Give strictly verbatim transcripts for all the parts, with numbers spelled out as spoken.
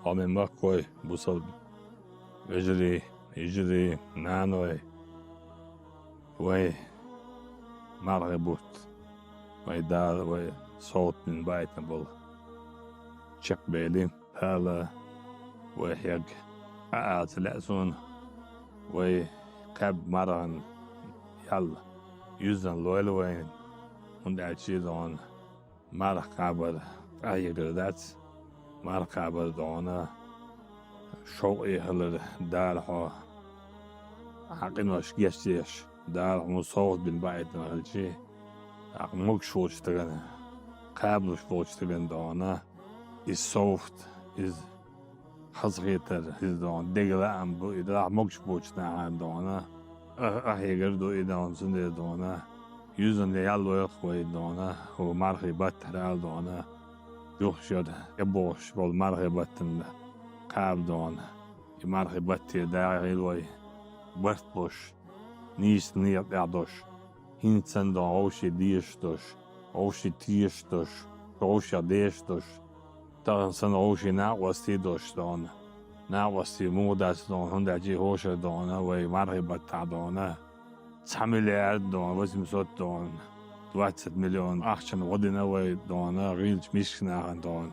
Хьоме махкой, бусалба вежарий, йижарий, наной, вай мархий бутт, вай Дала вай совгӀат бина баийтина болу чекхбели, Дала вай хьегна Ӏа аца лаьа суна, вай кхаьбна мархана ял юьззина лойла вайна, хӀунда аьлча дона марха кхабар къахьегар дац, марха кхабар дона шовкъе хилар Дала хьо хьан къинош гечдеш, Дала хьуна совгӀат бина баийтина хилчи, тӀаккха могуш волчу стагана, кхабалуш волчу стагана дона иза совгӀат, иза хазахетар, иза дона деган лаам бу, и дахьа могуш боцчу нахана дона а, къахьегар ду и дона, цундела дона юьззина ял лойла вай дона, хӀу мархий баттахь Дала дона юха шера тӀебогӀуш болу мархий баттана кхаба дона. И мархий батте дагӀийла вай барт болуш, нийса некъа тӀехь долуш, хӀинца санна дона вовшийн дезаш долуш, вовшийн тешаш долуш, вовшех дезаш долуш, тахана санна вовшийн накъостий долуш дона. Накъостий муха дац дона, хӀунда аьлча хӀошара дона вай мархий баттахь дона цхьа миллиард дона, восемьсот дона, двадцать миллион ахчана гӀо дина вай дона гӀийлачу мискачу нахана дона.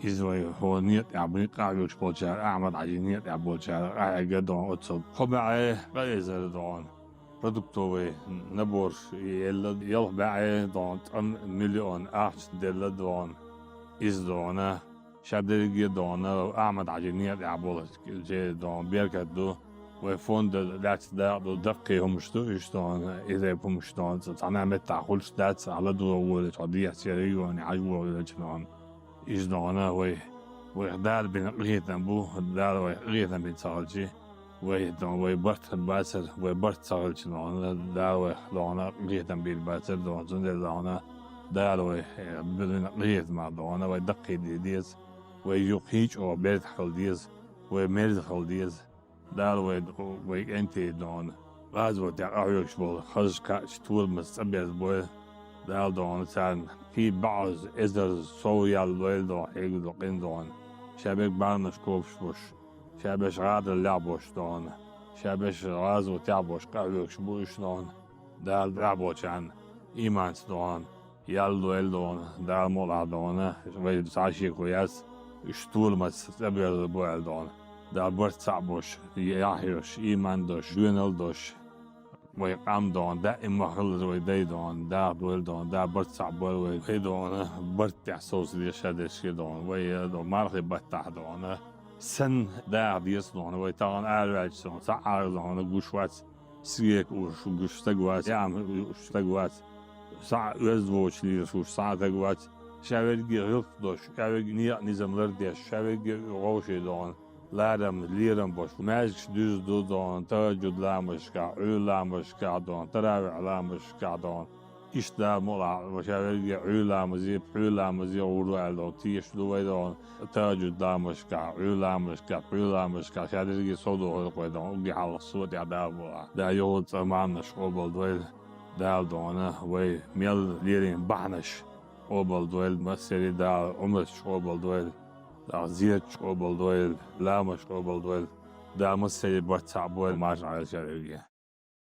Иза вай хӀора некъа тӀехь бу къахьоьгуш болчара, Ахьмад-Хьаьжин некъа тӀехь болчара къахьегна дона оццул. Кхо бӀе ткъа эзар дона продуктовый наборш елла, ялх бӀе дона ткъа миллион ахча делла дона. Иза дона ша дерриге а дона Ахьмад-Хьаьжин некъа тӀехь болчу дона беркат ду. Вай фонда лаьцна дакъа ду, даккхий хӀумаш ду уьш дона, иза хӀумаш дона цхьана а меттахь хуьлуш дац, хьан ладогӀа волчу хьо дехьа церан регионе хьажа вогӀу велча дона. Иза дона вай, вайх Дала бина къинхетам бу, Дала вайх къинхетам бина ца хилчи, вай дона, вай барт бацара, вай барт ца хилча дона, Дала вайх дона къинхетам бийр бацара дона, цундела дона Дала вай, э, бина къинхетамах дона вай даккхийдийр деза, вай юха хӀинца а берда хила деза, вай мерза хила деза. Дала вай, вай кӀентий дона гӀазотехь къахьоьгуш болу хазачу кхаъчу толамаца цӀа берзабойла. Дала дона царна кхин бӀозза эзар сов ял лойла дона хьегна ду къин дона, ша берг бахьанаш кхобуш болуш, ша берш гӀадараллехь болуш дона, ша берш гӀазотехь болуш къахьоьгуш бу уьш дона. Дала тӀехь болчарна ийманца дона ял лойла дона, Дала мукъалахь дона вай цхьа а шеко яц, уьш толамаца цӀа берзабо аьлла дона. Дала барт цхьаъ болуш, яхь йолуш, ийман долуш, доьналла долуш, вай къам дона даим ма хилла вай дай дона даха дойла дона, Дала барт цхьаъ бойла вай, вай дона барт тӀехь совцаде ша дерриге дона, вай дона мархий баттахь дона санна даха деза дона, вай тахана араваьлча дона цхьа а дона гуш вац, сигек уьш гуш стаг вац, яам уьш стаг вац, схьа а оьзда воцуш лелаш вуш схьа а стаг вац. Ша верриге гӀиллакх долуш, ша верриге некъа низам лардеш, ша верриге вовшийн дона ларам, лерам болуш, маьждигаш дуьзна ду дона тахажжуд ламазашкахь, Ӏуьйра ламазашкахь дона, таравихь ламазашкахь дона. Иштта Дала мукъалахь ша верриге Ӏуьйра ламазе, пхьуьйра ламазе гӀур ду аьлла дона, тешаш ду вай дона тахажжуд ламазашкахь, Ӏуьйра ламазашкахь, пхьуьйра ламазашкахь, ша дерриге сов дохуьйту вай дона угги хьалха со тӀехь Дала мукъалахь. Дала юха цкъа марханаш къобалдойла, Дала дона вай мел лерина бахьанаш къобалдойла, массаре Дала Ӏумраташ къобалдойла, Дала зераташ къобалдойла, ламазаш къобалдойла, Дала массаре барт цхьаъ бойла, марша Ӏойла ша дерриге.